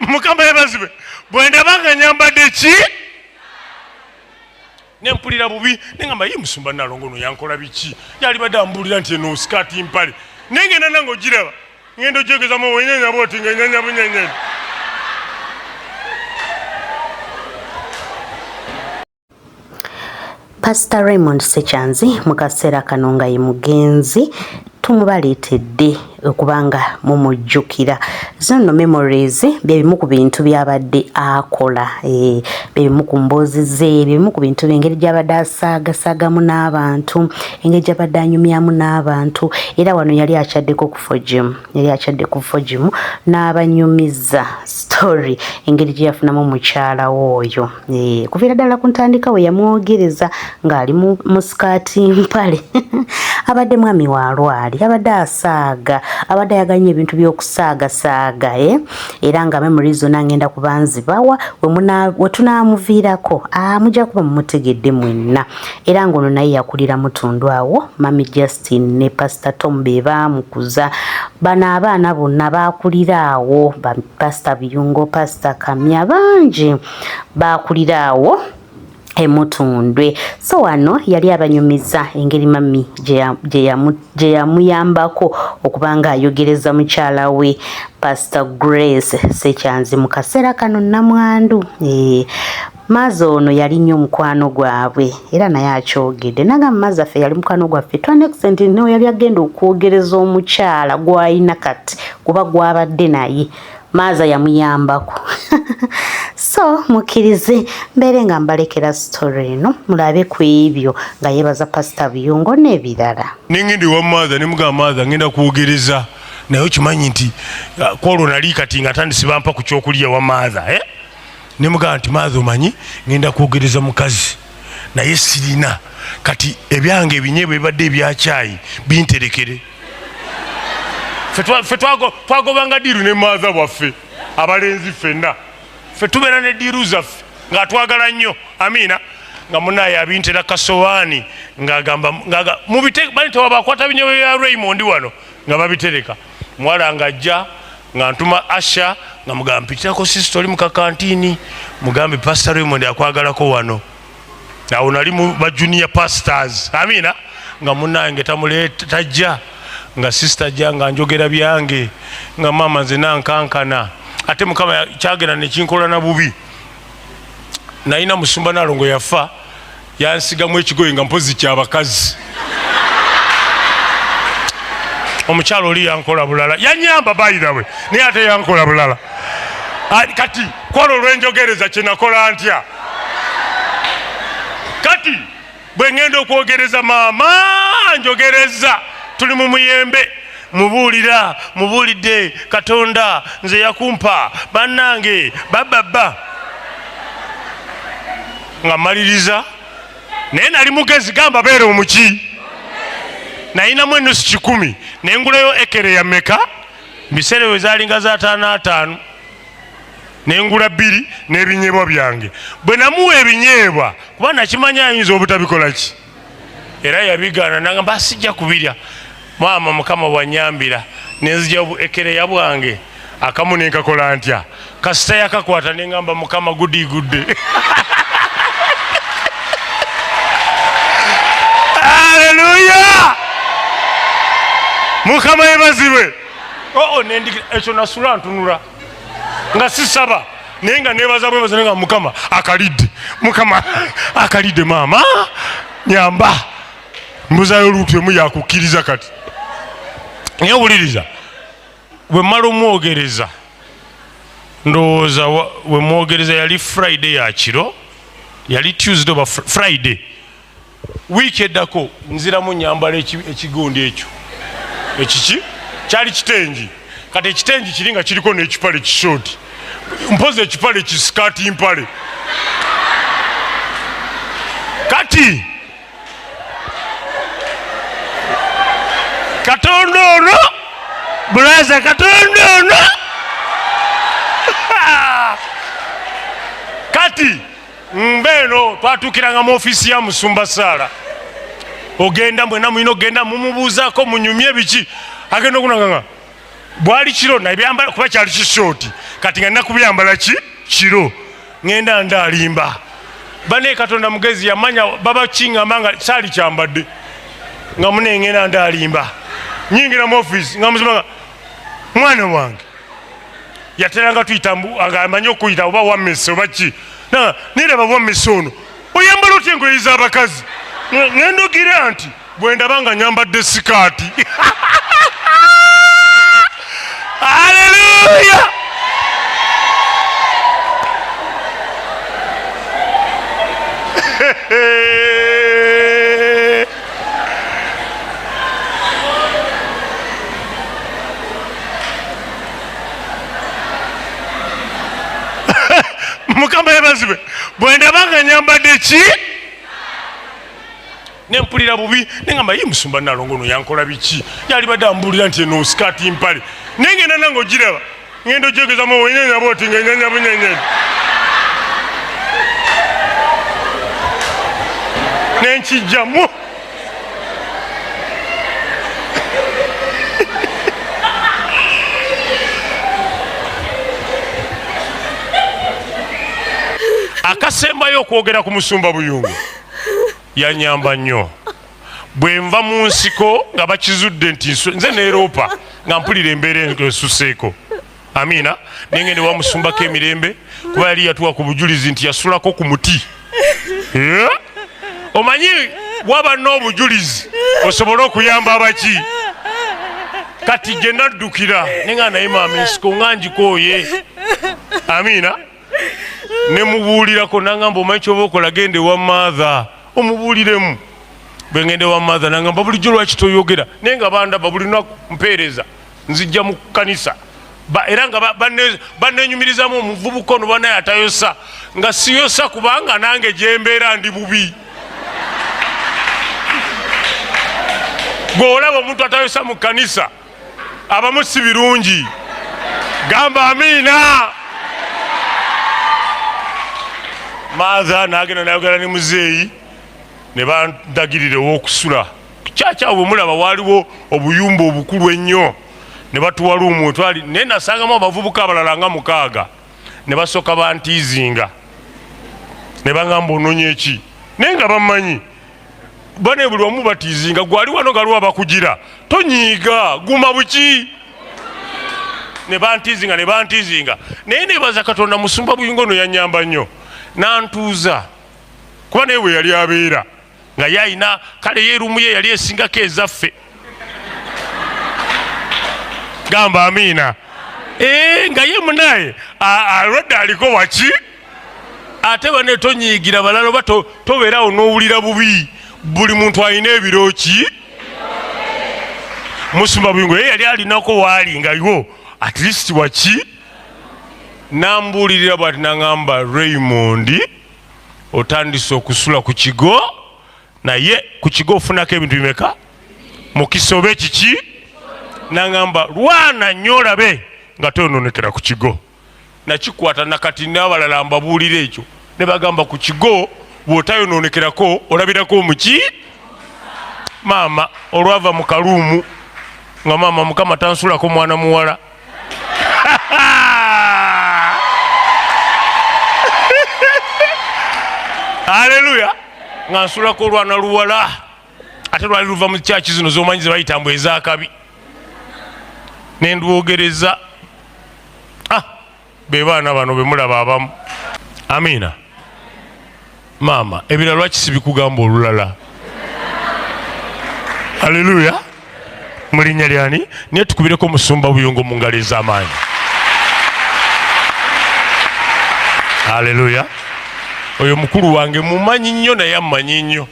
Mukama yebazibwe. Bwendaba nga nyambadde ki nempulira bubi, nengamba ye musumba Nalongo ono yankola biki? Yalibadde ambuulira nti eno sikaati mpale, naye ngenda nange ogiraba ngenda ogyegezamu wenyenya bwoti nga enyenya bunyenyenya. Pastor Raymond Ssekyanzi mu kaseera kano nga ye mugenzi tumubaleetedde okubanga mumujjukira. Zino nno memories bye bimu ku bintu by'abadde akola, eh, bye bimu ku mboozi ze, bye bimu ku bintu engeri gy'abadde asaagasaagamu n'abantu, engeri gy'abadde anyumyamu n'abantu. Era wano yali akyaddeko ku Fojimu, yali akyadde ku Fojimu n'abanyumiza story engeri gye yafunamu mukyala we oyo. Eh, kuviira ddala ku ntandika we yamwogereza ng'ali mu sikaati mpale. Abadde mwami wa lwali, abadde asaaga, abadde ayagala nnyo ebintu by'okusaagasaaga, eh? Era nga memory zonna ngenda kuba nzibawa we tunaamuviirako, ah, mujja kuba mumutegedde mwenna. Era ng'ono naye yakulira Mutundu awo, Mami Justin ne Pastor Tom be baamukuza. Bano abaana bonna baakulira awo, ba Pastor Biyungo, Pastor Kamya, bangi baakulira awo emutundwe. So wano yali abanyumiza engeri mami gye yamuyambako okuba nga ayogereza mukyala we Pastor Grace Ssekyanzi mu kaseera kano namwandu. E, Maazi ono yali nnyo mukwano gwabwe era naye akyogedde nagamba maazi affe yali mukwano gwaffe to an extent no yali agenda okwogereza omukyala gwalina kati kuba gwabadde naye maaza yamuyambako. So mukkirize mbeere nga mbalekera story eno mulabe ku ebyo nga yebaza Pastor Buyungo n'ebirala. Nengenda ewa maaza nemugamba maaza ngenda kwogereza naye okimanyi nti kwolwo nali kati nga tandisi bampa ku kyokulya wa maaza, eh? Nemugamba nti maaza omanyi ngenda kwogereza mukazi naye sirina kati ebyange ebinyeebwa ebibadde ebyakyayi binterekere. Ffe twagobanga diiru ne maaza waffe abalenzi ffenna ffe tubeera ne diiru zaffe ng'atwagala nnyo amiina nga munaye abintera kasowaani ng'agamba mubite bani tewabakwata binyeebwa bya Raymond wano nga babitereka muwala ng'ajja nga ntuma Asha nga mugamba mpitirako sister oli mu kakantini mugambe Pastor Raymond akwagalako wano. Awo nali mu ba junior pastors amiina nga munange tamuleeta tajja nga sister ajja nga njogera byange nga maama nze nankankana ate mukama kyagenda nekinkola na bubi nalina musumba Nalongo yafa yansigamu ekigoye nga mpozi kyabakazi omukyalo oli yankola bulala yanyamba bayirawe naye ate yankola bulala kati kwolwo olwenjogereza kyenakola ntya kati bwe ngenda okwogereza maama njogereza tuli mu muyembe mubuulira mubuulidde Katonda nze yakumpa bannange bababba nga maliriza naye nali mugezi gamba beera omuki nayinamu enusu 1,000 nengulayo ekere ya meka biseera bwe zalinga za ataano ataano nengula bbiri n'ebinyeebwa byange bwe namuwa ebinyeebwa kuba nakimanya ayinza obutabikola ki era yabigaana nagamba sijja kubirya maama mukama bwanyambira nenzija ekereya bwange akamu nenkakola ntya kasita yakakwata nengamba mukama gudigudde haleluya mukama yebazibwe oo nendikira ekyo nasula ntunula nga sisaba naye nga nebaza bwebaza nga mukama akalidde mukama akalidde maama nyamba mbuzayo luutu emu yakukkiriza kati naye wuliriza bwe mmala omwogereza ndowooza we mwogereza yali Friday ya kiro yali Tuesday oba Friday wiiki eddako nziramu nyambala ekigundi ekyo ekiki kyali kitengi kati ekitengi kiri nga kiriko n'ekipale kishooti mpozi ekipale kisikaati mpale kati Katonda ono bulaza Katonda ono kati mbeeno twatuukiranga mu ofiisi ya musumba Saala ogenda mwena mulina okugenda mumubuuzaako munyumye biki agenda okunanganga bwali kiro nabyambala kuba kyali kishooti Kati nga nakubyambala ki kiro ŋenda ndaalimba. Bane Katonda mugezi yamanya baba kiŋŋamba nga saali kyambadde nga munengenda ndaalimba. Nyingira mu ofiisi nga muzima nga mwana wange yateranga tuyita nga amanyi okuyita oba wammese oba ki, niraba wammese ono oyambala otya engoye z'abakazi? Ngendogira nti bwe ndaba nga nyambadde sikaati. Haleluya! Mukama yebazibwe. Bwe ndaba nga nyambadde ki nempulira bubi, nengamba ye musumba Nalongo ono yankola biki? Yalibadde ambuulira nti eno sikaati mpale, naye ngenda nange ogiraba ngenda ogyegezamu wenyenya bwoti nga enyenya bunyenyenya nenkijjamu. Akasembayo okwogera ku musumba Buyungo, yanyamba nnyo bwe nva mu nsiko nga bakizudde nti nze neeroopa nga mpulira embeera esuseeko. Amiina. Nengende wamusumbako emirembe kuba yali yatuwa ku bujulizi nti yasulako ku muti. Omanyi waba n'obujulizi osobole okuyamba abaki. Kati gye naddukira nenga naye maama ensiko nga ngikooye. Amiina. Ne mubuulirako nangamba omanyi kyoba okola, genda ewa maatha omubuuliremu. Bwe ngenda ewa maatha nangamba bulijjo lwaki toyogera, naye nga bandaba buli lunaku mpeereza nzijja mu kkanisa era nga banenyumirizamu omuvubuka ono banaye atayosa, nga siyosa kubanga nange gyembeera ndi bubi. Gw'olaba omuntu atayosa mu kkanisa abamu si birungi. Gamba amiina. Maatha n'agenda nayogera ne muzeeyi ne bandagirira ew'okusula. Kyakyawo bwe mulaba waaliwo obuyumba obukulu ennyo ne batuwa luumu twali, naye nasangamu abavubuka abalala nga 6 ne basooka bantiizinga ne baŋŋamba onoonya eki, naye nga bammanyi bane buli omu batiizinga gwali wano galiwo abakugira tonyiiga guma buki. Ne bantiizinga ne bantiizinga, naye nebaza Katonda musumba Buyungo ono yannyamba nnyo nantuuza, kuba naye bwe yali abeera nga ye alina kale ye eruumu ye yali esingako ezaffe. Gamba amiina. Nga ye munaye alwadde aliko waki, ate bane tonyiigira balala oba tobeerawo n'owulira bubi. Buli muntu alina ebiro ki. Musumba Buyungo ye yali alinako waali nga yo at least waki. Nambuulirira bw'ati n'aŋŋamba Raymond otandise okusula ku kigo, naye ku kigo ofunako ebintu bimeka mukisa oba ekiki? N'aŋŋamba lwana nnyo olabe nga toyonoonekera ku kigo. Nakikwata nakati n'abalala mbabuulira ekyo ne bagamba ku kigo bw'otayonoonekerako olabirako omuki. Maama olwava mu kaluumu nga maama Mukama tansulako mwana muwala. Haleluya. Nga nsulako olwana luwala, ate lwali luva mu kyaki zino z'omanyi ze bayita mbu ez'akabi, ne ndwogereza. Be baana bano be mulaba abamu. Amiina. Maama ebirala lwaki sibikugamba olulala? Haleluya. Mu linnya lyani? Naye tukubireko omusumba Buyungo mu ngalo ez'amaanyi. Haleluya. Oyo mukulu wange mumanyi nnyo naye ammanyi nnyo.